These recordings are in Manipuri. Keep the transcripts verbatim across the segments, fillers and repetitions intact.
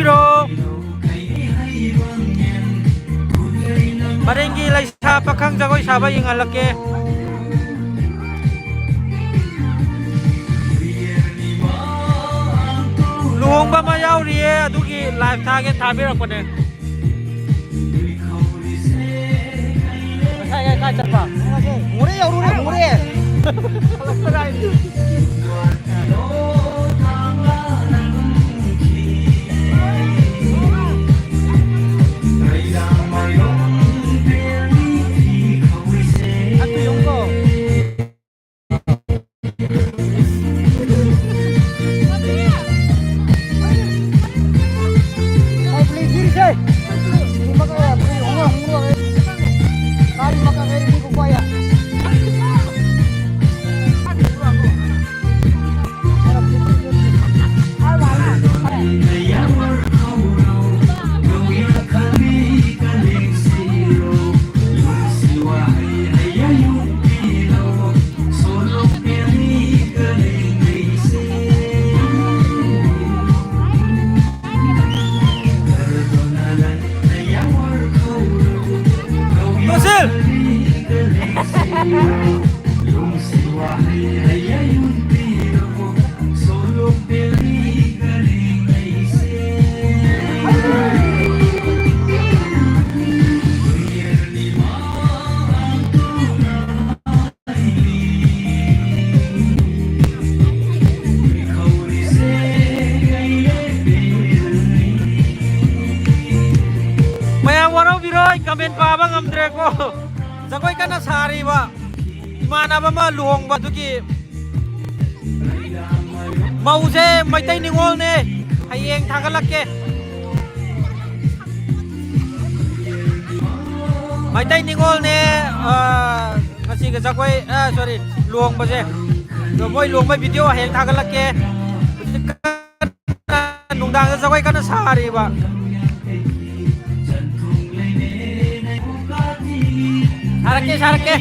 ꯄꯤꯔꯣ꯫ ꯄꯔꯦꯡꯒꯤ ꯂꯩꯁꯥ ꯄꯥꯈꯪ ꯖꯒꯣꯏ ꯁꯥꯕ ꯌꯦꯡꯍꯜꯂꯛꯀꯦ꯫ ꯂꯨꯍꯣꯡꯕ ꯑꯃ ꯌꯥꯎꯔꯤꯌꯦ, ꯑꯗꯨꯒꯤ ꯂꯥꯏꯚ ꯊꯥꯒꯦ ꯊꯥꯕꯤꯔꯛꯄꯅꯦ꯫ ꯉꯁꯥꯏ ꯀꯥꯏ ꯆꯠꯄ? ꯃꯣꯔꯦ ꯌꯧꯔꯨꯔꯦ, ꯃꯣꯔꯦ꯫ ꯃꯌꯥꯝ ꯋꯥꯔꯧꯕꯤꯔꯣꯏ, ꯀꯃꯦꯟ ꯄꯥꯕ ꯉꯝꯗ꯭ꯔꯦꯀꯣ꯫ ꯖꯒꯣꯏ ꯀꯟꯅ ꯁꯥꯔꯤꯕ ꯏꯃꯥꯟꯅꯕ ꯑꯃ ꯂꯨꯍꯣꯡꯕ, ꯑꯗꯨꯒꯤ ꯃꯧꯁꯦ ꯃꯩꯇꯩ ꯅꯤꯉꯣꯜꯅꯦ꯫ ꯍꯌꯦꯡ ꯊꯥꯒꯠꯂꯛꯀꯦ꯫ ꯃꯩꯇꯩ ꯅꯤꯉꯣꯜꯅꯦ꯫ ꯑ, ꯉꯁꯤꯒ ꯖꯒꯣꯏ, ꯑ, ꯁꯣꯔꯤ, ꯂꯨꯍꯣꯡꯕꯁꯦ꯫ ꯑꯗꯣ ꯃꯣꯏ ꯂꯨꯍꯣꯡꯕꯩ ꯚꯤꯗꯤꯑꯣ ꯍꯌꯦꯡ ꯊꯥꯒꯠꯂꯛꯀꯦ꯫ ꯍꯧꯖꯤꯛ ꯀꯟꯅ ꯅꯨꯡꯗꯥꯡꯗ ꯖꯒꯣꯏ ꯀꯟꯅ ꯁꯥꯔꯤꯕ꯫ ꯁꯥꯔꯛꯀꯦ, ꯁꯥꯔꯛꯀꯦ꯫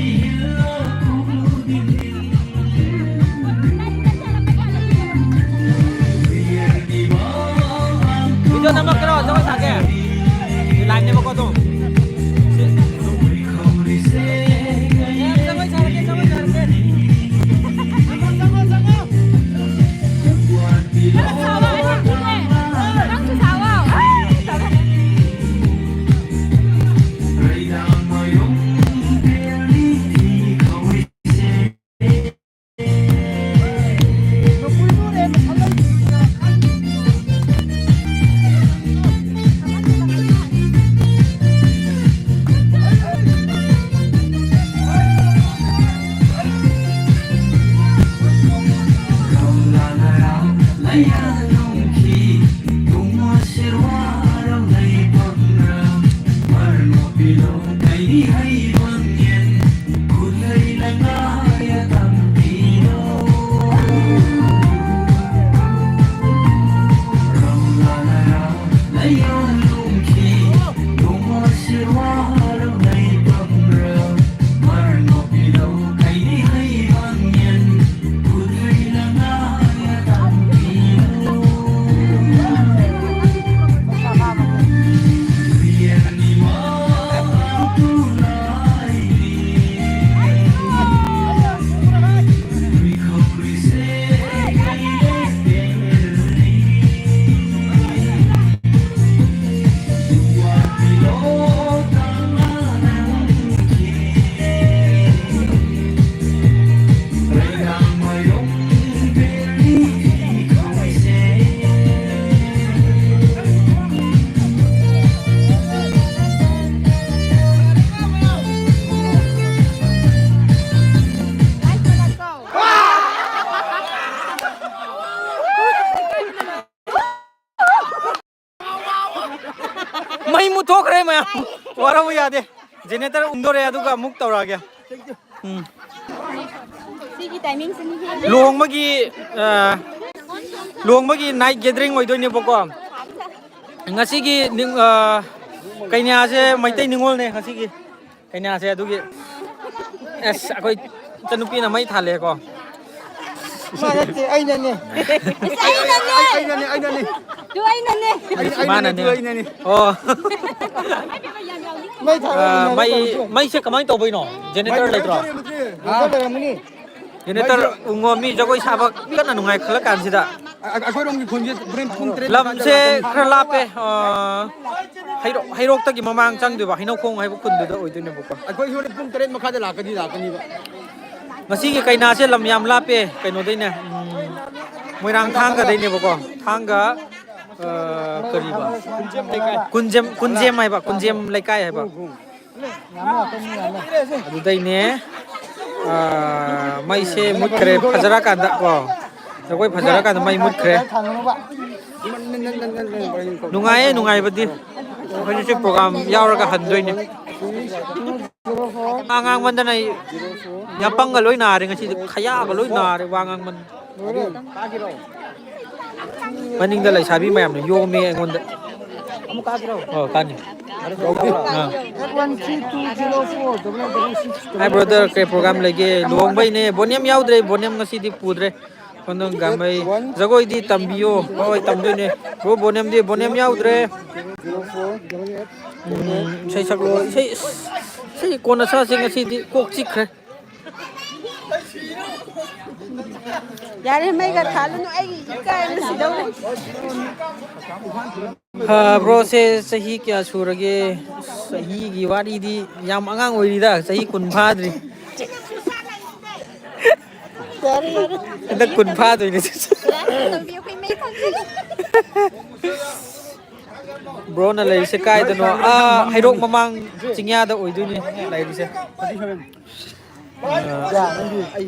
ꯅꯝꯃꯛꯀꯦꯔꯣ? ꯖꯒꯣꯏ ꯁꯥꯒꯦ? ꯂꯥꯏꯟꯅꯦꯕꯀꯣ ꯑꯗꯨꯝ꯫ ꯖꯒꯣꯏ ꯁꯥꯔꯛꯀꯦ, ꯖꯒꯣꯏ ꯁꯥꯔꯛꯀꯦ꯫ ꯆꯪꯉꯣ, ꯆꯪꯉꯣ, ꯆꯪꯉꯣ꯫ ꯅꯪꯁꯨ ꯁꯥꯎꯑꯣ꯫ ꯃꯩ ꯃꯨꯠꯊꯣꯛꯈ꯭ꯔꯦ ꯃꯌꯥꯝ꯫ ꯋꯥꯔꯧꯕ ꯌꯥꯗꯦ꯫ ꯖꯦꯅꯦꯔꯦꯇꯔ ꯎꯪꯗꯣꯔꯦ, ꯑꯗꯨꯒ ꯑꯃꯨꯛ ꯇꯧꯔꯛꯑꯒꯦ꯫ ꯎꯝ꯫ ꯁꯤꯒꯤ ꯇꯥꯏꯃꯤꯡꯁꯤꯅꯤ꯫ ꯂꯨꯍꯣꯡꯕꯒꯤ, ꯑ, ꯂꯨꯍꯣꯡꯕꯒꯤ ꯅꯥꯏꯠ ꯒꯦꯗꯔꯤꯡ ꯑꯣꯏꯗꯣꯏꯅꯦꯕꯀꯣ꯫ ꯉꯁꯤꯒꯤ ꯅꯤꯡ-, ꯑ, ꯀꯩꯅꯥꯁꯦ ꯃꯩꯇꯩ ꯅꯤꯉꯣꯜꯅꯦ ꯉꯁꯤꯒꯤ꯫ ꯀꯩꯅꯥꯁꯦ ꯑꯗꯨꯒꯤ꯫ ꯑꯁ, ꯑꯩꯈꯣꯏ ꯏꯆꯟꯅꯨꯄꯤꯅ ꯃꯩ ꯊꯥꯜꯂꯦꯀꯣ꯫ ꯃꯥ ꯅꯠꯇꯦ, ꯑꯩꯅꯅꯦ꯫ ꯑꯩꯅꯅꯦ, ꯑꯩꯅꯅꯦ꯫ ꯑꯗꯨ ꯑꯩꯅꯅꯦ꯫ ꯑꯩ-, ꯑꯩꯅꯅꯦ, ꯃꯥꯅꯅꯦ꯫ ꯑꯗꯨ ꯑꯩꯅꯅꯦ꯫ ꯑꯣ꯫ ꯃꯩ ꯊꯥꯔꯛꯑꯣ, ꯑꯥ, ꯃꯩ ꯊꯥꯔꯛꯑꯣ꯫ ꯃꯩꯁꯦ ꯀꯃꯥꯏꯅ ꯇꯧꯕꯩꯅꯣ? ꯖꯦꯅꯦꯔꯦꯇꯔ ꯂꯩꯇ꯭ꯔꯣ? ꯂꯩꯇ꯭ꯔꯦ꯫ ꯂꯩꯇ꯭ꯔꯦ꯫ ꯂꯩꯇ꯭ꯔꯦ꯫ ꯖꯦꯅꯦꯔꯦꯇꯔ ꯎꯪꯉꯣ, ꯃꯤ ꯖꯒꯣꯏ ꯁꯥꯕ ꯀꯟꯅ ꯅꯨꯡꯉꯥꯏꯈꯠꯂꯛ ꯀꯥꯟꯁꯤꯗ꯫ ꯑ-, ꯑ-, ꯑꯩꯈꯣꯏꯔꯣꯝꯒꯤ ꯈꯨꯟꯁꯦ ꯍꯣꯔꯦꯟ ꯄꯨꯡ ꯇꯔꯦꯠ ꯂꯝꯁꯦ ꯃꯈꯥꯏꯗ ꯂꯥꯛꯀꯅꯤ꯫ ꯈꯔ ꯂꯥꯞꯄꯦ꯫ ꯑ, ꯍꯩꯔꯣꯛ-, ꯍꯩꯔꯣꯛꯇꯒꯤ ꯃꯃꯥꯡ ꯆꯪꯗꯣꯏꯕ, ꯍꯩꯅꯧꯈꯣꯡ ꯍꯥꯏꯕ ꯈꯨꯟꯗꯨꯗ ꯑꯣꯏꯗꯣꯏꯅꯦꯕꯀꯣ꯫ ꯑꯩꯈꯣꯏꯁꯨ ꯍꯣꯔꯦꯟ ꯄꯨꯡ ꯇꯔꯦꯠ ꯃꯈꯥꯏꯗ ꯂꯥꯛꯀꯅꯤ, ꯂꯥꯛꯀꯅꯤꯕ꯫ ꯉꯁꯤꯒꯤ ꯀꯩꯅꯥꯁꯦ ꯂꯝ ꯌꯥꯝ ꯂꯥꯞꯄꯦ, ꯀꯩꯅꯣꯗꯩꯅꯦ, ꯎꯝ, ꯃꯣꯏꯔꯥꯡ ꯊꯥꯡꯒꯗꯩꯅꯦꯕꯀꯣ꯫ ꯊꯥꯡꯒ, ꯑ, ꯀꯔꯤꯕ? ꯀꯨꯟꯖꯦꯝ, ꯀꯨꯟꯖꯦꯝ ꯍꯥꯏꯕ, ꯀꯨꯟꯖꯦꯝ ꯂꯩꯀꯥꯏ ꯍꯥꯏꯕ꯫ ꯑꯗꯨꯗꯩꯅꯦ, ꯑ, ꯃꯩꯁꯦ ꯃꯨꯠꯈ꯭ꯔꯦ ꯐꯖꯔꯀꯥꯟꯗ ꯀꯣ꯫ ꯖꯒꯣꯏ ꯐꯖꯔꯀꯥꯟꯗ ꯃꯩ ꯃꯨꯠꯈ꯭ꯔꯦ꯫ ꯅꯨꯡꯉꯥꯏꯌꯦ, ꯅꯨꯡꯉꯥꯏꯕꯗꯤ꯫ ꯑꯩꯈꯣꯏꯁꯨ ꯁꯤ ꯄ꯭ꯔꯣꯒ꯭ꯔꯥꯝ ꯌꯥꯎꯔꯒ ꯍꯟꯗꯣꯏꯅꯦ꯫ ꯋꯥ ꯉꯥꯡꯃꯟꯗꯅ ꯑꯩ ꯌꯥꯄꯪꯒ ꯂꯣꯏ ꯅꯥꯔꯦ ꯉꯁꯤꯗꯤ, ꯈꯌꯥꯒ ꯂꯣꯏ ꯅꯥꯔꯦ ꯋꯥ ꯉꯥꯡꯃꯟꯗꯅ꯫ ꯃꯅꯤꯡꯗ ꯂꯩꯁꯥꯕꯤ ꯃꯌꯥꯝꯅ ꯌꯣꯝꯃꯦ ꯑꯩꯉꯣꯟꯗ꯫ ꯑꯣ, ꯀꯥꯅꯤ꯫ ꯑꯥ꯫ Hi brother, ꯀꯩ ꯄ꯭ꯔꯣꯒ꯭ꯔꯥꯝ ꯂꯩꯒꯦ? ꯂꯨꯍꯣꯡꯕꯩꯅꯦ꯫ ꯕꯣꯅꯤꯌꯝ ꯌꯥꯎꯗ꯭ꯔꯦ, ꯕꯣꯅꯤꯌꯝ ꯉꯁꯤꯗꯤ ꯄꯨꯗ꯭ꯔꯦ꯫ ꯈꯨꯅꯨꯡ ꯒꯥꯃꯩ꯫ ꯖꯒꯣꯏꯗꯤ ꯇꯝꯕꯤꯌꯣ꯫ ꯍꯣꯏ, ꯇꯝꯗꯣꯏꯅꯦ꯫ Bro, ꯕꯣꯅꯤꯌꯝꯗꯤ? ꯕꯣꯅꯤꯌꯝ ꯌꯥꯎꯗ꯭ꯔꯦ꯫ ꯎꯝ, ꯏꯁꯩ ꯁꯛꯂꯣ꯫ ꯏꯁꯩ, ꯏꯁꯩ ꯀꯣꯟꯅ ꯁꯛꯑꯁꯦ, ꯉꯁꯤꯗꯤ ꯀꯣꯛ ꯆꯤꯛꯈ꯭ꯔꯦ꯫ ꯌꯥꯔꯦ, ꯃꯩꯒ ꯊꯥꯜꯂꯨꯅꯨ, ꯑꯩ ꯏꯀꯥꯏꯕꯅ ꯁꯤꯗꯧꯔꯦ꯫ ꯑ, bro ꯁꯦ ꯆꯍꯤ ꯀꯌꯥ ꯁꯨꯔꯒꯦ? ꯆꯍꯤꯒꯤ ꯋꯥꯔꯤꯗꯤ ꯌꯥꯝ ꯑꯉꯥꯡ ꯑꯣꯏꯔꯤꯗ, ꯆꯍꯤ ꯀꯨꯟ ꯐꯥꯗ꯭ꯔꯤ꯫ ꯌꯥꯔꯦ, ꯌꯥꯔꯦ꯫ ꯍꯟꯗꯛ ꯀꯨꯟ ꯐꯥꯗꯣꯏꯅꯦ꯫ ꯌꯥꯔꯦ, ꯇꯣꯝꯕꯤ, ꯑꯩꯈꯣꯏ ꯃꯩ ꯊꯥꯟꯁꯤꯜꯂꯦ꯫ Bro ꯅ ꯂꯩꯔꯤꯁꯦ ꯀꯥꯏꯗꯅꯣ? ꯑꯥ, ꯍꯩꯔꯣꯛ ꯃꯃꯥꯡ ꯆꯤꯡꯌꯥꯗ ꯑꯣꯏꯗꯣꯏꯅꯦ ꯂꯩꯔꯤꯁꯦ꯫ ꯑꯥ,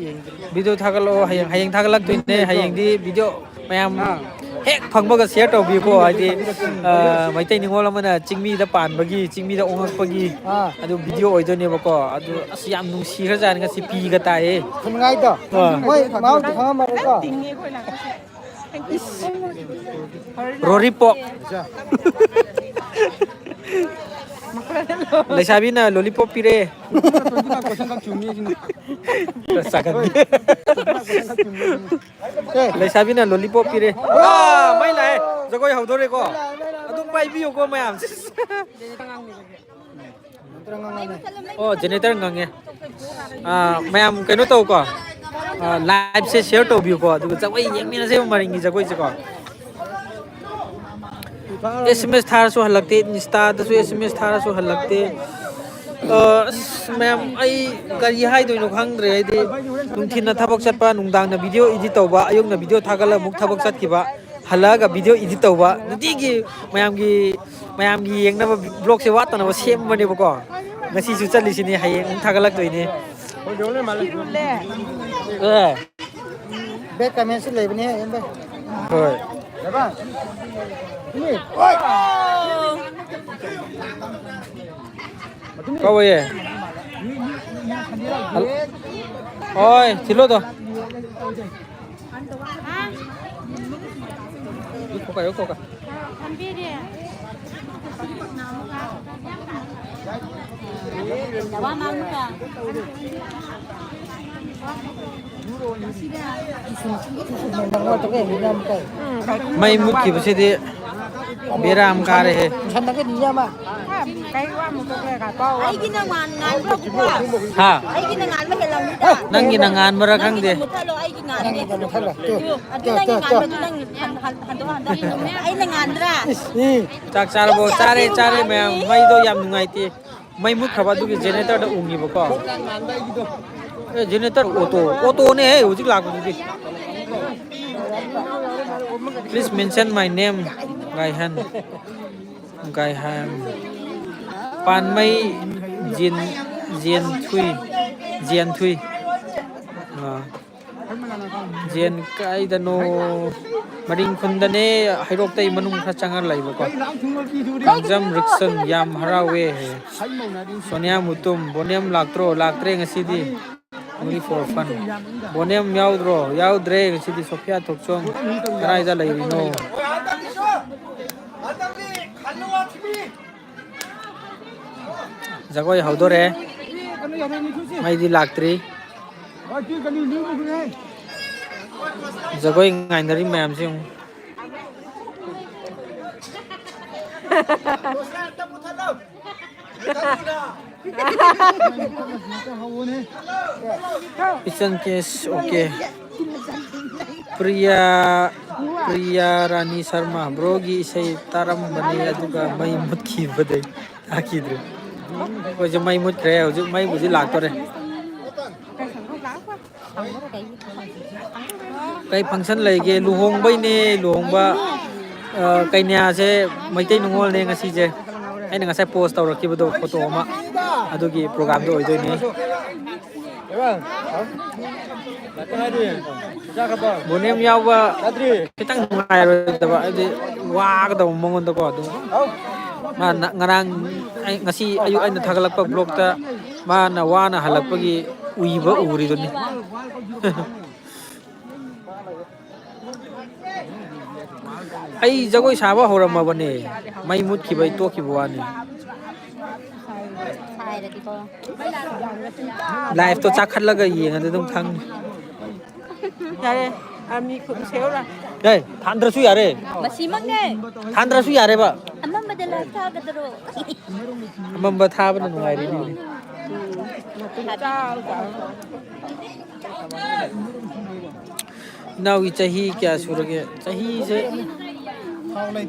video ꯊꯥꯒꯠꯂꯛꯑꯣ꯫ ꯍꯌꯦꯡ, ꯍꯌꯦꯡ ꯊꯥꯒꯠꯂꯛꯇꯣꯏꯅꯦ꯫ ꯍꯌꯦꯡꯗꯤ video ꯃꯌꯥꯝ ꯍꯦꯛ ꯐꯪꯕꯒ share ꯇꯧꯕꯤꯌꯨꯀꯣ꯫ ꯍꯥꯏꯗꯤ, ꯑꯥ, ꯃꯩꯇꯩ ꯅꯤꯉꯣꯜ ꯑꯃꯅ ꯆꯤꯡꯃꯤꯗ ꯄꯥꯟꯕꯒꯤ, ꯆꯤꯡꯃꯤꯗ ꯑꯣꯉꯛꯄꯒꯤ ꯑꯥ꯫ ꯑꯗꯨ video ꯑꯣꯏꯗꯣꯏꯅꯦꯕꯀꯣ꯫ ꯑꯗꯨ ꯑꯁ, ꯌꯥꯝ ꯅꯨꯡꯁꯤꯈ꯭ꯔꯖꯥꯠꯅꯤ꯫ ꯉꯁꯤ ꯄꯤꯒ ꯇꯥꯏꯌꯦ꯫ ꯈꯨꯟꯉꯥꯏꯗꯣ꯫ ꯑꯥ꯫ ꯃꯣꯏ ꯃꯍꯥꯎꯗꯤ ꯈꯪꯉꯝꯃꯔꯣꯏꯀꯣ꯫ ꯔꯣꯔꯤ ꯄꯣꯛ꯫ ꯂꯩꯁꯥꯕꯤꯅ lollipop ꯄꯤꯔꯛꯑꯦ꯫ ꯆꯥꯒꯟꯕꯤ꯫ ꯑꯦ꯫ ꯂꯩꯁꯥꯕꯤꯅ lollipop ꯄꯤꯔꯛꯑꯦ꯫ ꯋꯥ, ꯃꯩ ꯂꯥꯛꯑꯦ꯫ ꯖꯒꯣꯏ ꯍꯧꯗꯣꯔꯦꯀꯣ꯫ ꯑꯗꯨꯝ ꯄꯥꯏꯕꯤꯌꯨꯀꯣ ꯃꯌꯥꯝ꯫ ꯑꯣ, ꯖꯦꯅꯦꯇꯔ ꯉꯪꯉꯦ꯫ ꯑꯥ, ꯃꯌꯥꯝ ꯀꯩꯅꯣ ꯇꯧꯀꯣ꯫ ꯑꯥ, ꯂꯥꯏꯚꯁꯦ ꯁꯤꯌꯔ ꯇꯧꯕꯤꯌꯨꯀꯣ꯫ ꯑꯗꯨꯒ ꯖꯒꯣꯏ ꯌꯦꯡꯃꯤꯟꯅꯁꯦꯕ, ꯃꯔꯤꯡꯒꯤ ꯖꯒꯣꯏꯁꯦꯀꯣ꯫ ꯑꯦꯁ ꯑꯦꯝ ꯑꯦꯁ ꯊꯥꯔꯁꯨ ꯍꯜꯂꯛꯇꯦ, ꯏꯟꯁꯇꯥꯗꯁꯨ ꯑꯦꯁ ꯑꯦꯝ ꯑꯦꯁ ꯊꯥꯔꯁꯨ ꯍꯜꯂꯛꯇꯦ꯫ ꯑ, ꯑꯁ, ꯃꯌꯥꯝ, ꯑꯩ ꯀꯔꯤ ꯍꯥꯏꯗꯣꯏꯅꯣ ꯈꯪꯗ꯭ꯔꯦ꯫ ꯍꯥꯏꯗꯤ, ꯅꯨꯡꯊꯤꯟꯅ ꯊꯕꯛ ꯆꯠꯄ, ꯅꯨꯡꯗꯥꯡꯅ ꯚꯤꯗꯤꯑꯣ ꯏꯗꯤꯠ ꯇꯧꯕ, ꯑꯌꯨꯛꯅ ꯚꯤꯗꯤꯑꯣ ꯊꯥꯒꯠꯂꯒ ꯑꯃꯨꯛ ꯊꯕꯛ ꯆꯠꯈꯤꯕ, ꯍꯜꯂꯛꯑꯒ ꯚꯤꯗꯤꯑꯣ ꯏꯗꯤꯠ ꯇꯧꯕ, ꯅꯨꯡꯇꯤꯒꯤ ꯃꯌꯥꯝꯒꯤ, ꯃꯌꯥꯝꯒꯤ ꯌꯦꯡꯅꯕ ꯕ꯭ꯂꯣꯒꯁꯦ ꯋꯥꯠꯇꯅꯕ ꯁꯦꯝꯕꯅꯦꯕꯀꯣ꯫ ꯉꯁꯤꯁꯨ ꯆꯠꯂꯤꯁꯤꯅꯤ, ꯍꯌꯦꯡ ꯑꯃꯨꯛ ꯊꯥꯒꯠꯂꯛꯇꯣꯏꯅꯤ꯫ ꯑꯦ꯫ ꯕꯦꯛ ꯀꯃꯦꯟꯁꯨ ꯂꯩꯕꯅꯦ, ꯏꯌꯥꯝꯕ꯫ ꯍꯣꯏ꯫ ꯏꯌꯥꯝꯕ꯫ ꯏꯅꯦ꯫ ꯀꯧꯋꯦ꯫ ꯍꯜ-, ꯍꯣꯏ, ꯊꯤꯜꯂꯣꯗꯣ꯫ ꯌꯣꯛꯈꯣꯀ, ꯌꯣꯛꯈꯣꯀ꯫ ꯃꯩ ꯃꯨꯠꯈꯤꯕꯁꯤꯗꯤ ꯕꯦꯔꯥ ꯑꯃ ꯀꯥꯔꯦꯍꯦ꯫ ꯑꯩꯒꯤꯅ ꯉꯥꯟ-, ꯉꯥꯟꯕ꯭ꯔꯥ? ꯍꯥ? ꯑꯩꯒꯤꯅ ꯉꯥꯟꯕ ꯍꯦꯜꯂꯝꯅꯤꯗ꯫ ꯅꯪꯒꯤꯅ ꯉꯥꯟꯕꯔꯥ ꯈꯪꯗꯦ꯫ ꯅꯪꯒꯤꯗꯣ ꯃꯨꯠꯊꯠꯂꯣ, ꯑꯩꯒꯤ ꯉꯥꯟꯒꯦ꯫ ꯇꯨ, ꯇꯨ, ꯅꯪꯒꯤ ꯇꯨ, ꯇꯨ꯫ ꯉꯥꯟꯕꯗꯨ ꯅꯪ ꯍꯟ-, ꯍꯟ-, ꯍꯟꯗꯣꯛ, ꯍꯟꯗꯣꯛ꯫ ꯑꯩꯅ ꯉꯥꯟꯕ꯭ꯔꯥ? ꯏꯁ, ꯏ꯫ ꯆꯥꯛ ꯆꯥꯔꯕꯣ? ꯆꯥꯔꯦ, ꯆꯥꯔꯦ ꯃꯌꯥꯝ꯫ ꯃꯩꯗꯣ ꯌꯥꯝ ꯅꯨꯡꯉꯥꯏꯇꯦ꯫ ꯃꯩ ꯃꯨꯠꯈ꯭ꯔꯕ ꯑꯗꯨꯒꯤ ꯖꯦꯅꯦꯔꯦꯇꯔꯗ ꯎꯪꯉꯤꯕꯀꯣ꯫ ꯑꯦ, ꯖꯦꯅꯦꯔꯦꯇꯔ ꯑꯣꯇꯣ, ꯑꯣꯇꯣꯅꯦꯍꯦ ꯍꯧꯖꯤꯛ ꯂꯥꯛꯄꯗꯨꯗꯤ꯫ Please mention my name, ꯒꯥꯏꯍꯟ꯫ ꯒꯥꯏꯍꯟ꯫ ꯄꯥꯟꯃꯩ ꯖꯦꯟ-, ꯖꯦꯟꯊꯨꯏ꯫ ꯖꯦꯟꯊꯨꯏ꯫ ꯑꯥ꯫ ꯖꯦꯟ ꯀꯥꯏꯗꯅꯣ? ꯃꯔꯤꯡ ꯈꯨꯟꯗꯅꯦ, ꯍꯩꯔꯣꯛꯇꯩ ꯃꯅꯨꯡ ꯈꯔ ꯆꯪꯉ ꯂꯩꯕꯀꯣ꯫ ꯀꯥꯡꯖꯝ ꯔꯤꯛꯁꯟ ꯌꯥꯝ ꯍꯔꯥꯎꯋꯦ꯫ ꯁꯣꯅꯤꯌꯥ ꯃꯨꯇꯨꯝ, ꯕꯣꯅꯦꯝ ꯂꯥꯛꯇ꯭ꯔꯣ? ꯂꯥꯛꯇ꯭ꯔꯦ ꯉꯁꯤꯗꯤ꯫ Only for fun. ꯕꯣꯅꯦꯝ ꯌꯥꯎꯗ꯭ꯔꯣ? ꯌꯥꯎꯗ꯭ꯔꯦ ꯉꯁꯤꯗꯤ꯫ ꯁꯣꯐꯤꯌꯥ ꯊꯣꯛꯆꯣꯝ, ꯀꯗꯥꯏꯗ ꯂꯩꯔꯤꯅꯣ? ꯖꯒꯣꯏ ꯍꯧꯗꯣꯔꯦ꯫ ꯃꯩꯗꯤ ꯂꯥꯛꯇ꯭ꯔꯤ꯫ ꯖꯒꯣꯏ ꯉꯥꯏꯅꯔꯤ ꯃꯌꯥꯝꯁꯦ ꯌꯦꯡꯉꯨ꯫ ꯏꯆꯟ ꯀꯦꯁ, ꯑꯣꯀꯦ꯫ ꯄ꯭ꯔꯤꯌꯥ, ꯄ꯭ꯔꯤꯌꯥ ꯔꯥꯅꯤ ꯁꯔꯃ, ꯕ꯭ꯔꯣꯒꯤ ꯏꯁꯩ ꯇꯥꯔꯝꯕꯅꯤ, ꯑꯗꯨꯒ ꯃꯩ ꯃꯨꯠꯈꯤꯕꯗꯩ ꯇꯥꯈꯤꯗ꯭ꯔꯦ꯫ ꯑꯩꯈꯣꯏꯁꯨ ꯃꯩ ꯃꯨꯠꯈ꯭ꯔꯦ, ꯍꯧꯖꯤꯛ ꯃꯩꯕꯨꯗꯤ ꯂꯥꯛꯇꯣꯔꯦ꯫ ꯀꯩ ꯐꯪꯁꯟ ꯂꯩꯒꯦ? ꯂꯨꯍꯣꯡꯕꯩꯅꯦ, ꯂꯨꯍꯣꯡꯕ꯫ ꯑ, ꯀꯩꯅ꯭ꯌꯥꯁꯦ ꯃꯩꯇꯩ ꯅꯤꯉꯣꯜꯅꯦ ꯉꯁꯤꯁꯦ꯫ ꯑꯩꯅ ꯉꯁꯥꯏ ꯄꯣꯁ ꯇꯧꯔꯛꯈꯤꯕꯗꯣ, ꯐꯣꯇꯣ ꯑꯃ, ꯑꯗꯨꯒꯤ ꯄ꯭ꯔꯣꯒꯥꯝꯗꯣ ꯑꯣꯏꯗꯣꯏꯅꯦ꯫ ꯕꯣꯅꯦꯝ ꯌꯥꯎꯕ ꯈꯤꯇꯪ ꯅꯨꯡꯉꯥꯏꯔꯣꯏꯗꯕ, ꯍꯥꯏꯗꯤ ꯋꯥꯒꯗꯕ ꯃꯉꯣꯟꯗꯀꯣ꯫ ꯑꯗꯨꯝ ꯃꯥ ꯅ-, ꯉꯔꯥꯡ ꯑꯩ, ꯉꯁꯤ ꯑꯌꯨꯛ ꯑꯩꯅ ꯊꯥꯒꯠꯂꯛꯄ ꯕ꯭ꯂꯣꯛꯇ ꯃꯥꯅ ꯋꯥꯅ ꯍꯜꯂꯛꯄꯒꯤ ꯎꯏꯕ ꯎꯔꯤꯗꯨꯅꯤ꯫ ꯑꯩ ꯖꯒꯣꯏ ꯁꯥꯕ ꯍꯧꯔꯝꯃꯕꯅꯦ, ꯃꯩ ꯃꯨꯠꯈꯤꯕꯩ ꯇꯣꯛꯈꯤꯕ ꯋꯥꯅꯤ꯫ ꯂꯥꯏꯐꯇꯣ ꯆꯥꯈꯠꯂꯒ ꯌꯦꯡꯉꯗꯤ ꯑꯗꯨꯝ ꯈꯪꯅꯤ꯫ ꯌꯥꯔꯦ, ꯑꯥꯔꯃꯤ ꯈꯨꯠ ꯁꯦꯝꯍꯧꯔ꯫ ꯑꯦ, ꯊꯥꯟꯗ꯭ꯔꯁꯨ ꯌꯥꯔꯦ꯫ ꯃꯁꯤꯃꯛꯅꯦ꯫ ꯊꯥꯟꯗ꯭ꯔꯁꯨ ꯌꯥꯔꯦꯕ꯫ ꯑꯃꯝꯕꯗ ꯂꯥꯏꯐ ꯊꯥꯒꯗꯔꯣ? ꯑꯃꯝꯕ ꯊꯥꯕꯅ ꯅꯨꯡꯉꯥꯏꯔꯤꯅꯤ꯫ ꯏꯅꯥꯎꯒꯤ ꯆꯍꯤ ꯀꯌꯥ ꯁꯨꯔꯒꯦ? ꯆꯍꯤꯁꯦ,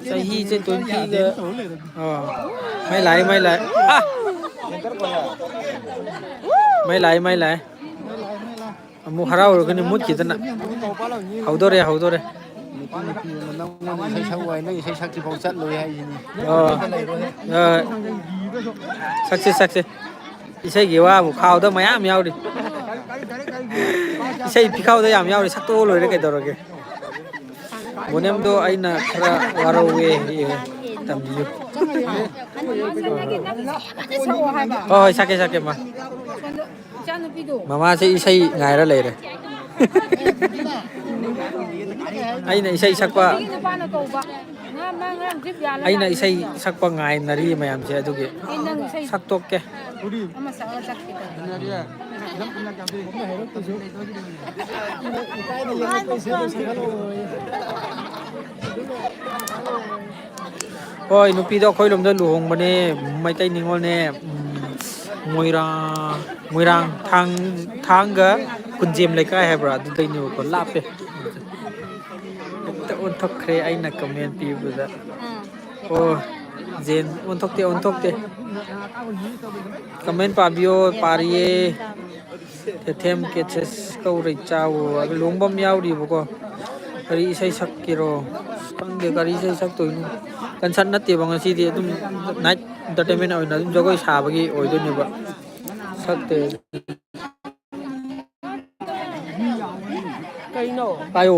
ꯆꯍꯤꯁꯦ ꯇ꯭ꯋꯦꯟꯇꯤꯒ, ꯑꯥ, ꯃꯩ ꯂꯥꯛꯑꯦ, ꯃꯩ ꯂꯥꯛꯑꯦ꯫ ꯑꯥ! ꯃꯩ ꯂꯥꯛꯑꯦ, ꯃꯩ ꯂꯥꯛꯑꯦ꯫ ꯑꯃꯨꯛ ꯍꯔꯥꯎꯔꯒꯅꯤ ꯃꯨꯠꯈꯤꯗꯅ꯫ ꯍꯧꯗꯣꯔꯦ, ꯍꯧꯗꯣꯔꯦ꯫ ꯅꯨꯄꯤ, ꯅꯨꯄꯤ ꯑꯃ ꯅꯪꯉꯣꯟꯗ ꯏꯁꯩ ꯁꯛꯎ ꯍꯥꯏ, ꯅꯪ ꯏꯁꯩ ꯁꯛꯇ꯭ꯔꯤꯐꯥꯎ ꯆꯠꯂꯣꯏ ꯍꯥꯏꯁꯤꯅꯤ꯫ ꯑꯣ꯫ ꯑ, ꯁꯛꯁꯦ, ꯁꯛꯁꯦ꯫ ꯏꯁꯩꯒꯤ ꯋꯥꯕꯨ ꯈꯥꯎꯗ ꯃꯌꯥꯝ ꯌꯥꯎꯔꯤ꯫ ꯏꯁꯩ ꯐꯤꯈꯥꯎꯗ ꯌꯥꯝ ꯌꯥꯎꯔꯤ, ꯁꯛꯇꯣꯛꯑ ꯂꯣꯏꯔꯦ ꯀꯩꯗꯧꯔꯒꯦ꯫ ꯕꯣꯅꯦꯝꯗꯣ ꯑꯩꯅ ꯈꯔ ꯋꯥꯔꯧꯋꯦ, ꯇꯝꯕꯤꯌꯨ꯫ ꯍꯣꯏ, ꯍꯣꯏ, ꯁꯛꯀꯦ, ꯁꯛꯀꯦ, ꯃꯥ꯫ ꯏꯆꯥꯅꯨꯄꯤꯗꯣ꯫ ꯃꯃꯥꯁꯦ ꯏꯁꯩ ꯉꯥꯏꯔ ꯂꯩꯔꯦ꯫ ꯑꯩꯅ ꯏꯁꯩ ꯁꯛꯄ, ꯅꯨꯄꯥꯅ ꯀꯧꯕ꯫ ꯉꯥ-, ꯃꯥ ꯉꯔꯥꯡ ꯗ꯭ꯔꯤꯞ ꯌꯥꯜꯂ ꯑꯩꯅ ꯂꯥꯛꯑꯦ꯫ ꯏꯁꯩ ꯁꯛꯄ ꯉꯥꯏꯅꯔꯤ ꯃꯌꯥꯝꯁꯦ, ꯑꯗꯨꯒꯤ ꯑꯩ ꯅꯪ ꯏꯁꯩ ꯁꯛꯇꯣꯛꯀꯦ꯫ ꯑꯃ ꯁꯛꯑꯒ ꯆꯠꯀꯦ ꯇꯧꯕ꯫ ꯍꯣꯏ, ꯅꯨꯄꯤꯗꯣ ꯑꯩꯈꯣꯏ ꯂꯣꯝꯗ ꯂꯨꯍꯣꯡꯕꯅꯦ, ꯃꯩꯇꯩ ꯅꯤꯉꯣꯜꯅꯦ꯫ ꯎꯝ, ꯃꯣꯏꯔꯥꯡ, ꯃꯣꯏꯔꯥꯡ ꯊꯥꯡ-, ꯊꯥꯡꯒ ꯀꯨꯟꯖꯦꯝ ꯂꯩꯀꯥꯏ ꯍꯥꯏꯕ꯭ꯔꯥ, ꯑꯗꯨꯗꯩꯅꯦꯕꯀꯣ, ꯂꯥꯞꯄꯦ꯫ ꯍꯦꯛꯇ ꯑꯣꯟꯊꯣꯛꯈ꯭ꯔꯦ ꯑꯩꯅ ꯀꯃꯦꯟ ꯄꯤꯕꯗ꯫ ꯑꯥ꯫ ꯑꯣ, ꯖꯦꯟ, ꯑꯣꯟꯊꯣꯛꯇꯦ, ꯑꯣꯟꯊꯣꯛꯇꯦ꯫ ꯀꯃꯦꯟ ꯄꯥꯕꯤꯌꯣ, ꯄꯥꯔꯤꯌꯦ꯫ ꯀꯦꯊꯦꯝ ꯀꯦꯆꯦꯁ ꯀꯧꯔꯩ ꯆꯥꯎ ꯍꯥꯏꯕ ꯂꯨꯍꯣꯡꯕ ꯑꯃ ꯌꯥꯎꯔꯤꯕꯀꯣ꯫ ꯀꯔꯤ ꯏꯁꯩ ꯁꯛꯀꯦꯔꯣ? ꯑꯁ, ꯈꯪꯗꯦ ꯀꯔꯤ ꯏꯁꯩ ꯁꯛꯇꯣꯏꯅꯣ꯫ ꯀꯟꯁꯔꯠ ꯅꯠꯇꯦꯕ ꯉꯁꯤꯗꯤ, ꯑꯗꯨꯝ ꯅꯥꯏꯠ ꯏꯟꯇꯔꯇꯦꯟꯃꯦꯟ ꯑꯣꯏꯅ ꯑꯗꯨꯝ ꯖꯒꯣꯏ ꯁꯥꯕꯒꯤ ꯑꯣꯏꯗꯣꯏꯅꯦꯕ꯫ ꯁꯛꯇꯦ꯫ ꯀꯩꯅꯣ? ꯄꯥꯏꯌꯣ꯫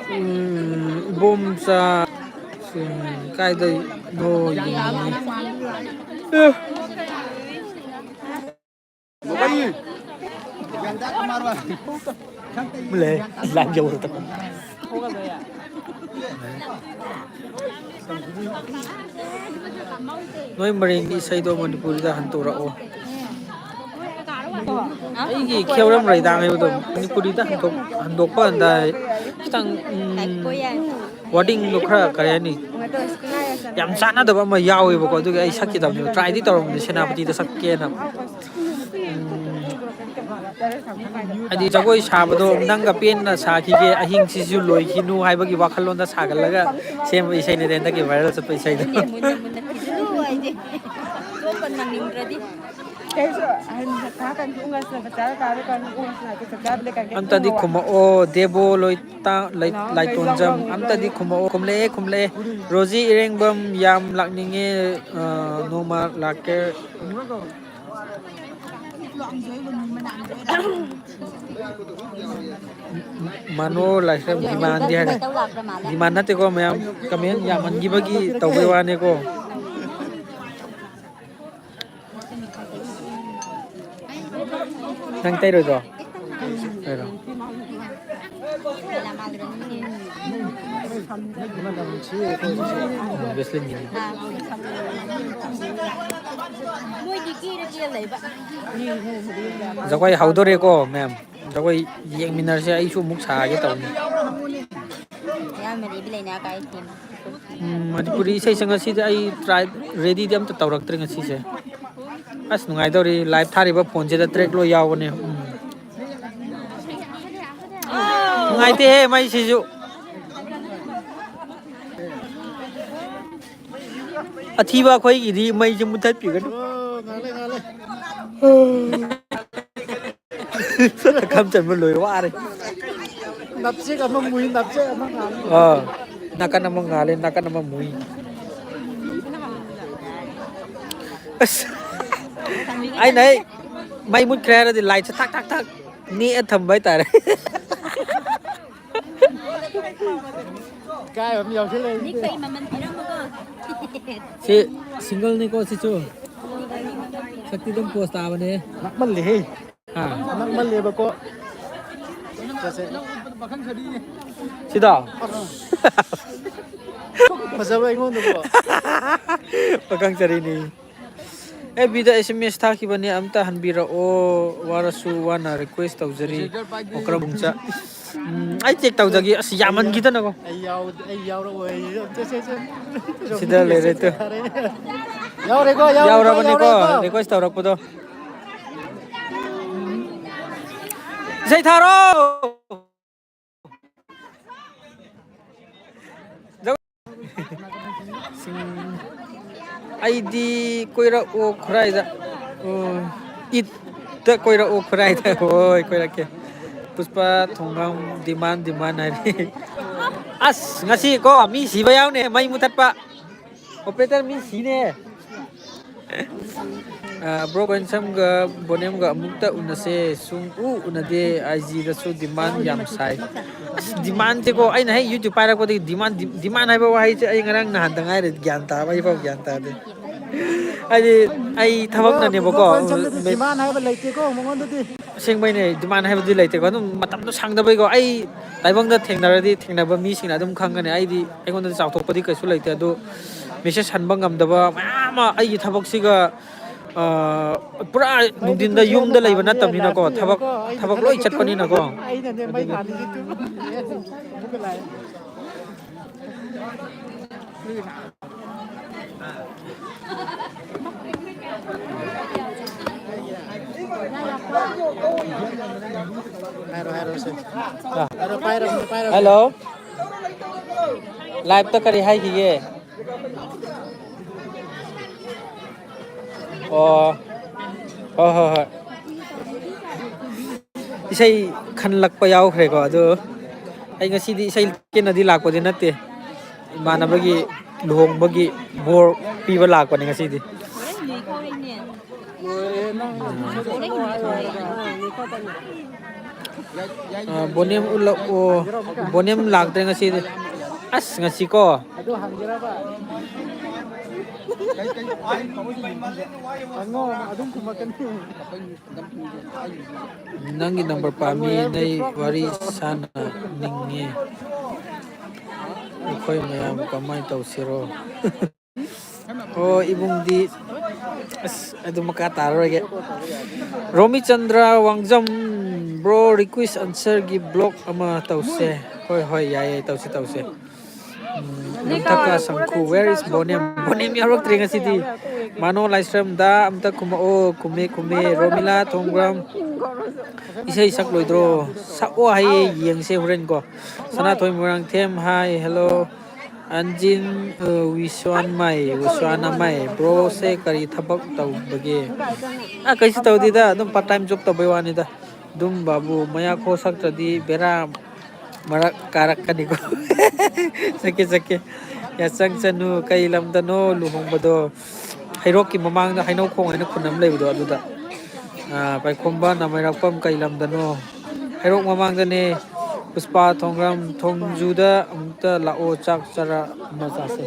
ꯎꯝ, ꯏꯕꯣꯝꯆꯥ, ꯎꯝ, ꯀꯥꯏꯗꯩꯅꯣ ꯌꯦꯡꯅꯤꯡꯉꯤ꯫ ꯑꯦ꯫ ꯂꯩ, ꯂꯥꯏꯚ ꯌꯧꯔꯗꯕ꯫ ꯅꯣꯏ ꯃꯔꯤꯡꯒꯤ ꯏꯁꯩꯗꯣ ꯃꯅꯤꯄꯨꯔꯤꯗ ꯍꯟꯗꯣꯔꯛꯑꯣ꯫ ꯑꯩꯒꯤ ꯈꯦꯋꯔꯝ ꯔꯩꯗꯥꯡ ꯍꯥꯏꯕꯗꯣ ꯃꯅꯤꯄꯨꯔꯤꯗ ꯍꯟꯗꯣꯛ-, ꯍꯟꯗꯣꯛꯄ ꯀꯥꯟꯗ ꯈꯤꯇꯪ, ꯎꯝ, wordingꯗꯣ ꯈꯔ, ꯀꯔꯤ ꯍꯥꯏꯅꯤ, ꯌꯥꯝ ꯆꯥꯟꯅꯗꯕ ꯑꯃ ꯌꯥꯎꯋꯦꯕꯀꯣ, ꯑꯗꯨꯒꯤ ꯑꯩ ꯁꯛꯈꯤꯗꯕꯅꯦꯕ, tryꯗꯤ ꯇꯧꯔꯝꯕꯅꯦ ꯁꯦꯅꯥꯄꯇꯤꯗ ꯁꯛꯀꯦꯅ꯫ ꯎꯝ, ꯍꯥꯏꯗꯤ ꯖꯒꯣꯏ ꯁꯥꯕꯗꯣ ꯅꯪꯒ ꯄꯦꯟꯅ ꯁꯥꯈꯤꯒꯦ, ꯑꯍꯤꯡꯁꯤꯁꯨ ꯂꯣꯏꯈꯤꯅꯨ ꯍꯥꯏꯕꯒꯤ ꯋꯥꯈꯜꯂꯣꯟꯗ ꯁꯥꯒꯠꯂꯒ ꯁꯦꯝꯕ ꯏꯁꯩꯅꯤꯗ ꯍꯟꯗꯛꯀꯤ viral ꯆꯠꯄ ꯏꯁꯩꯗꯣ꯫ ꯑꯗꯨꯅꯦ, ꯃꯨꯟꯅ ꯃꯨꯟꯅ ꯊꯤꯖꯤꯜꯂꯨ ꯍꯥꯏꯁꯦ꯫ ꯆꯣꯞꯄ ꯅꯪꯅꯤꯡꯗ꯭ꯔꯗꯤ꯫ ꯑꯝꯇꯗꯤ ꯈꯨꯝꯃꯛꯑꯣ, ꯗꯦꯕꯣ ꯂꯣꯏꯇꯥ-, ꯂꯩ-, ꯂꯥꯏꯇꯣꯟꯖꯝ, ꯑꯝꯇꯗꯤ ꯈꯨꯝꯃꯛꯑꯣ꯫ ꯈꯨꯝꯂꯛꯑꯦ, ꯈꯨꯝꯂꯛꯑꯦ꯫ ꯔꯣꯖꯤ ꯏꯔꯦꯡꯕꯝ, ꯌꯥꯝ ꯂꯥꯛꯅꯤꯡꯉꯦ, ꯑ, ꯅꯣꯡꯃ ꯂꯥꯛꯀꯦ꯫ ꯃꯅꯣ ꯂꯥꯏꯁ꯭ꯔꯝ demandꯗꯤ ꯍꯥꯏꯔꯦ꯫ Demand ꯅꯠꯇꯦꯀꯣ ꯃꯌꯥꯝ, comment ꯌꯥꯝꯃꯟꯈꯤꯕꯒꯤ ꯇꯧꯕꯩ ꯋꯥꯅꯤꯀꯣ꯫ ꯅꯪ ꯇꯩꯔꯣꯏꯗ꯭ꯔꯣ? ꯇꯩꯔꯣ꯫ ꯖꯒꯣꯏ ꯍꯧꯗꯣꯔꯦꯀꯣ ꯃꯦꯝ꯫ ꯑꯩꯈꯣꯏ ꯌꯦꯡꯃꯤꯟꯅꯔꯁꯦ, ꯑꯩꯁꯨ ꯑꯃꯨꯛ ꯁꯥꯒꯦ ꯇꯧꯕꯅꯤ꯫ ꯌꯥꯝ ꯃꯔꯤꯕꯤ ꯂꯩꯅ ꯀꯥꯏ ꯊꯦꯡ꯫ ꯎꯝ, ꯃꯅꯤꯄꯨꯔꯤ ꯏꯁꯩꯁꯦ ꯉꯁꯤꯗꯤ ꯑꯩ ꯇ꯭ꯔꯥꯏ, ꯔꯦꯗꯤꯗꯤ ꯑꯝꯇ ꯇꯧꯔꯛꯇ꯭ꯔꯦ ꯉꯁꯤꯁꯦ꯫ ꯑꯁ, ꯅꯨꯡꯉꯥꯏꯗꯧꯔꯤ, ꯂꯥꯏꯚ ꯊꯥꯔꯤꯕ ꯐꯣꯟꯁꯤꯗ ꯇ꯭ꯔꯦꯛ ꯂꯣꯏ ꯌꯥꯎꯕꯅꯦ꯫ ꯎꯝ꯫ ꯅꯨꯡꯉꯥꯏꯇꯦꯍꯦ ꯃꯩꯁꯤꯁꯨ꯫ ꯑꯊꯤꯕ ꯑꯩꯈꯣꯏꯒꯤꯗꯤ ꯃꯩꯁꯦ ꯃꯨꯊꯠꯄꯤꯒꯅꯨ꯫ ꯑꯣ, ꯉꯥꯜꯂꯦ, ꯉꯥꯜꯂꯦ꯫ ꯁꯛꯈꯝ ꯆꯟꯕ ꯂꯣꯏꯔꯦ, ꯋꯥꯔꯦ꯫ ꯅꯞꯆꯦꯠ ꯑꯃ ꯃꯨꯏ, ꯅꯞꯆꯦꯠ ꯑꯃ ꯉꯥꯜꯂꯤ꯫ ꯑꯥ, ꯅꯥꯀꯟ ꯑꯃ ꯉꯥꯜꯂꯦ, ꯅꯥꯀꯟ ꯑꯃ ꯃꯨꯏ꯫ ꯑꯁ, ꯑꯩꯅ ꯍꯦꯛ ꯃꯩ ꯃꯨꯠꯈ꯭ꯔꯦ ꯍꯥꯏꯔꯗꯤ ꯂꯥꯏꯠꯁꯦ ꯊꯛ ꯊꯛ ꯊꯛ ꯅꯦꯛꯑ ꯊꯝꯕ ꯍꯥꯏꯇꯥꯔꯦ꯫ ꯏꯀꯥꯏꯕ ꯑꯃ ꯌꯥꯎꯁꯤꯜꯂꯛꯏ꯫ ꯁꯤ ꯁꯤꯡꯒꯜꯅꯤꯀꯣ ꯁꯤꯁꯨ꯫ ꯁꯛꯇꯤ ꯑꯗꯨꯝ ꯄꯣꯁ ꯇꯥꯕꯅꯦ꯫ ꯅꯛꯃꯜꯂꯦꯍꯦ꯫ ꯍꯥ? ꯅꯛꯃꯜꯂꯦꯕꯀꯣ꯫ ꯁꯤꯗꯣ? ꯐꯖꯕ ꯑꯩꯉꯣꯟꯗꯕꯨ꯫ ꯄꯥꯈꯪ ꯁꯥꯔꯤꯅꯤ꯫ ꯑꯦꯐ ꯕꯤꯗ ꯑꯦꯁ ꯑꯦꯝ ꯑꯦꯁ ꯊꯥꯈꯤꯕꯅꯦ, ꯑꯝꯇ ꯍꯟꯕꯤꯔꯛꯑꯣ, ꯋꯥꯔꯁꯨ ꯋꯥꯅ ꯔꯤꯀ꯭ꯋꯦꯁ ꯇꯧꯖꯔꯤ꯫ ꯑꯣꯀ꯭ꯔꯝ ꯄꯨꯡꯆꯥ꯫ ꯎꯝ, ꯑꯩ ꯆꯦꯛ ꯇꯧꯖꯒꯦ꯫ ꯑꯁ, ꯌꯥꯝꯃꯟꯈꯤꯗꯅꯀꯣ꯫ ꯑꯩ ꯌꯥꯎ-, ꯑꯩ ꯌꯥꯎꯔꯛꯑꯣꯏ꯫ ꯁꯦ, ꯁꯦ, ꯁꯦ꯫ ꯁꯤꯗ ꯂꯩꯔꯦ ꯇꯨ꯫ ꯌꯥꯎꯔꯦꯀꯣ, ꯌꯥꯎꯔꯦꯀꯣ, ꯌꯥꯎꯔꯕꯅꯤꯀꯣ, ꯌꯥꯎꯔꯦꯀꯣ꯫ ꯔꯤꯀ꯭ꯋꯦꯁ ꯇꯧꯔꯛꯄꯗꯣ꯫ ꯏꯁꯩ ꯊꯥꯔꯣ꯫ ꯁꯤꯡ-, ꯑꯩꯗꯤ ꯀꯣꯏꯔꯛꯑꯣ ꯈꯨꯔꯥꯏꯗ꯫ ꯑꯣ, ꯏꯠꯇ ꯀꯣꯏꯔꯛꯑꯣ ꯈꯨꯔꯥꯏꯗ꯫ ꯍꯣꯏ, ꯀꯣꯏꯔꯛꯀꯦ꯫ ꯄꯨꯁꯄꯥ ꯊꯣꯡꯒꯥꯝ demand, demand ꯍꯥꯏꯔꯤ꯫ ꯑꯁ, ꯉꯁꯤ ꯀꯣ ꯃꯤ ꯁꯤꯕ ꯌꯥꯎꯅꯦ, ꯃꯩ ꯃꯨꯊꯠꯄ꯫ Operator ꯃꯤ ꯁꯤꯅꯦ꯫ ꯑ, ꯕ꯭ꯔꯣ ꯀꯣꯏꯟꯁꯝꯒ ꯕꯣꯅꯦꯝꯒ ꯑꯃꯨꯛꯇ ꯎꯅꯁꯦ꯫ ꯁꯨꯡꯎ ꯎꯅꯗꯦ꯫ ꯑꯥꯏ ꯖꯤꯗꯁꯨ demand ꯌꯥꯝ ꯁꯥꯏ꯫ ꯑꯁ, demandꯁꯦꯀꯣ, ꯑꯩꯅ ꯍꯦꯛ YouTube ꯄꯥꯏꯔꯛꯄꯗꯒꯤ demand, demand ꯍꯥꯏꯕ ꯋꯥꯍꯩꯁꯦ ꯑꯩ ꯉꯔꯥꯡ ꯅꯍꯥꯟꯗ ꯉꯥꯏꯔꯦ ꯒ꯭ꯌꯥꯟ ꯇꯥꯕ, ꯑꯩꯐꯥꯎ ꯒ꯭ꯌꯥꯟ ꯇꯥꯗꯦ꯫ ꯍꯥꯏꯗꯤ ꯑꯩ ꯊꯕꯛꯅꯅꯦꯕꯀꯣ꯫ ꯕ꯭ꯔꯣ ꯀꯣꯏꯟꯁꯝꯗꯗꯤ demand ꯍꯥꯏꯕ ꯂꯩꯇꯦꯀꯣ ꯃꯉꯣꯟꯗꯗꯤ꯫ ꯑꯁꯦꯡꯕꯩꯅꯦ, demand ꯍꯥꯏꯕꯗꯤ ꯂꯩꯇꯦꯀꯣ꯫ ꯑꯗꯨꯝ ꯃꯇꯝꯗꯣ ꯁꯪꯗꯕꯩꯀꯣ꯫ ꯑꯩ ꯇꯥꯏꯕꯪꯗ ꯊꯦꯡꯅꯔꯗꯤ ꯊꯦꯡꯅꯕ ꯃꯤꯁꯤꯡꯅ ꯑꯗꯨꯝ ꯈꯪꯒꯅꯤ꯫ ꯑꯩꯗꯤ ꯑꯩꯉꯣꯟꯗꯗꯤ ꯆꯥꯎꯊꯣꯛꯄꯗꯤ ꯀꯩꯁꯨ ꯂꯩꯇꯦ꯫ ꯑꯗꯨ message ꯍꯟꯕ ꯉꯝꯗꯕ ꯃꯌꯥꯝ ꯑꯃ ꯑꯩꯒꯤ ꯊꯕꯛꯁꯤꯒ ꯑꯥ, ꯄꯨꯔꯥ ꯅꯨꯡꯊꯤꯟꯗ ꯌꯨꯝꯗ ꯂꯩꯕ ꯅꯠꯇꯕꯅꯤꯅꯀꯣ, ꯊꯕꯛ, ꯊꯕꯛ ꯂꯣꯏ ꯆꯠꯄꯅꯤꯅꯀꯣ꯫ ꯑꯩꯅꯅꯦ ꯃꯩ ꯊꯥꯜꯂꯤꯁꯦ꯫ ꯑꯃꯨꯛꯀ ꯂꯥꯛꯑꯦ꯫ ꯍꯥꯏꯔꯣ, ꯍꯥꯏꯔꯣ, ꯁꯦ꯫ ꯑꯥ꯫ ꯍꯥꯏꯔꯣ, ꯄꯥꯏꯔꯕꯅꯦ, ꯄꯥꯏꯔꯕꯅꯦ꯫ ꯍꯜꯂꯣ꯫ Live ꯇ ꯀꯔꯤ ꯍꯥꯏꯈꯤꯒꯦ? ꯑꯣ꯫ ꯍꯣꯏ, ꯍꯣꯏ, ꯍꯣꯏ꯫ ꯏꯁꯩ ꯈꯟꯂꯛꯄ ꯌꯥꯎꯈ꯭ꯔꯦꯀꯣ, ꯑꯗꯨ ꯑꯩ ꯉꯁꯤꯗꯤ ꯏꯁꯩ ꯀꯦꯟꯅꯗꯤ ꯂꯥꯛꯄꯗꯤ ꯅꯠꯇꯦ꯫ ꯏꯃꯥꯟꯅꯕꯒꯤ ꯂꯨꯍꯣꯡꯕꯒꯤ ꯕꯣꯔ ꯄꯤꯕ ꯂꯥꯛꯄꯅꯦ ꯉꯁꯤꯗꯤ꯫ ꯑ, ꯕꯣꯅꯦꯝ ꯎꯠꯂꯛꯑꯣ꯫ ꯕꯣꯅꯦꯝ ꯂꯥꯛꯇ꯭ꯔꯦ ꯉꯁꯤꯗꯤ꯫ ꯑꯁ, ꯉꯁꯤꯀꯣ꯫ ꯍꯪꯉꯣ, ꯑꯗꯨꯝ ꯈꯨꯝꯃꯛꯀꯅꯤ꯫ ꯅꯪꯒꯤ ꯅꯝꯕꯔ ꯄꯥꯝꯃꯤ, ꯅꯪ ꯋꯥꯔꯤ ꯁꯥꯟꯅꯅꯤꯡꯉꯤ꯫ ꯑꯩꯈꯣꯏ ꯃꯌꯥꯝ ꯀꯃꯥꯏꯅ ꯇꯧꯁꯤꯔꯣ? ꯑꯣ, ꯏꯕꯨꯡꯗꯤ, ꯑꯁ, ꯑꯗꯨ ꯃꯈꯥ ꯇꯥꯔꯔꯣꯏꯒꯦ꯫ ꯔꯣꯃꯤꯆꯟꯗ꯭ꯔ ꯋꯥꯡꯖꯝ, bro, request answer ꯒꯤ vlog ꯑꯃ ꯇꯧꯁꯦ꯫ ꯍꯣꯏ, ꯍꯣꯏ, ꯌꯥꯏꯌꯦ, ꯇꯧꯁꯤ, ꯇꯧꯁꯤ꯫ ꯎꯝ, ꯅꯝꯊꯛꯀ ꯁꯪꯈꯨ, where is ꯕꯣꯅꯦꯝ? ꯕꯣꯅꯦꯝ ꯌꯥꯎꯔꯛꯇ꯭ꯔꯦ ꯉꯁꯤꯗꯤ꯫ ꯃꯥꯅꯣ ꯂꯥꯏꯁ꯭ꯔꯝꯗ ꯑꯝꯇ ꯈꯨꯝꯃꯛꯑꯣ꯫ ꯈꯨꯝꯃꯦ, ꯈꯨꯝꯃꯦ꯫ ꯔꯣꯃꯤꯂꯥ ꯊꯣꯡꯕ꯭ꯔꯝ ꯏꯁꯩ ꯁꯛꯂꯣꯏꯗ꯭ꯔꯣ? ꯁꯛꯑꯣ ꯍꯥꯏꯌꯦ, ꯌꯦꯡꯁꯦ ꯍꯣꯔꯦꯟꯀꯣ꯫ ꯁꯅꯥꯊꯣꯏ ꯃꯣꯏꯔꯥꯡꯊꯦꯝ, hi, hello꯫ ꯑꯟꯖꯤꯟ, ꯑ, ꯋꯤꯁ꯭ꯋꯥꯟꯃꯩ, ꯋꯤꯁ꯭ꯋꯥꯅꯃꯩ, bro ꯁꯦ ꯀꯔꯤ ꯊꯕꯛ ꯇꯧꯕꯒꯦ? ꯑ, ꯀꯩꯁꯨ ꯇꯧꯗꯦꯗ, ꯑꯗꯨꯝ part time job ꯇꯧꯕꯩ ꯋꯥꯅꯤꯗ꯫ ꯑꯗꯨꯝ ꯕꯥꯕꯨ ꯃꯌꯥ ꯈꯣ ꯁꯛꯇ꯭ꯔꯗꯤ ꯕꯦꯔꯥ ꯃꯔꯛ ꯀꯥꯔꯛꯀꯅꯤꯀꯣ꯫ ꯆꯠꯀꯦ, ꯆꯠꯀꯦ꯫ ꯌꯥꯆꯪ ꯆꯅꯨ, ꯀꯩ ꯂꯝꯗꯅꯣ ꯂꯨꯍꯣꯡꯕꯗꯣ? ꯍꯩꯔꯣꯛꯀꯤ ꯃꯃꯥꯡꯗ ꯍꯩꯅꯧ ꯈꯣꯡ ꯍꯥꯏꯅ ꯈꯨꯟ ꯑꯃ ꯂꯩꯕꯗꯣ ꯑꯗꯨꯗ꯫ ꯑ, ꯄꯥꯏꯈꯣꯝꯕ ꯅꯃꯩꯔꯥꯛꯄꯝ ꯀꯩ ꯂꯝꯗꯅꯣ? ꯍꯩꯔꯣꯛ ꯃꯃꯥꯡꯗꯅꯦ꯫ ꯄꯨꯁꯄꯥ ꯊꯣꯡꯒ꯭ꯔꯥꯝ ꯊꯣꯡꯖꯨꯗ ꯑꯃꯨꯛꯇ ꯂꯥꯛꯑꯣ, ꯆꯥꯛ ꯆꯔꯥ ꯑꯃ ꯆꯥꯁꯦ꯫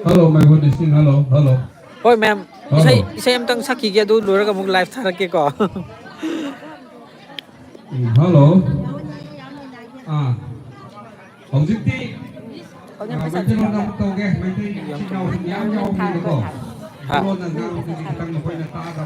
Hello, my phone is ringing. Hello, hello. ꯍꯣꯏ, ma'am. Hello. ꯏꯁꯩ, ꯏꯁꯩ ꯑꯝꯇꯪ ꯁꯛꯈꯤꯒꯦ, ꯑꯗꯨ ꯂꯣꯏꯔꯒ ꯑꯃꯨꯛ live ꯊꯥꯔꯛꯀꯦꯀꯣ꯫ ꯎꯝ, hello. ꯑꯥ, ꯍꯧꯖꯤꯛꯇꯤ ꯃꯩꯇꯩꯂꯣꯟꯗ ꯑꯃꯨꯛ ꯇꯧꯒꯦ꯫ ꯃꯩꯇꯩ ꯏꯆꯤꯟ ꯏꯅꯥꯎꯁꯤꯡ ꯌꯥꯝ ꯌꯥꯎꯕꯅꯤꯅꯀꯣ꯫ ꯃꯩꯇꯩꯂꯣꯟꯗ ꯉꯥꯡꯕꯗꯨꯗꯤ ꯈꯤꯇꯪ ꯃꯈꯣꯏꯅ ꯇꯥꯗꯕ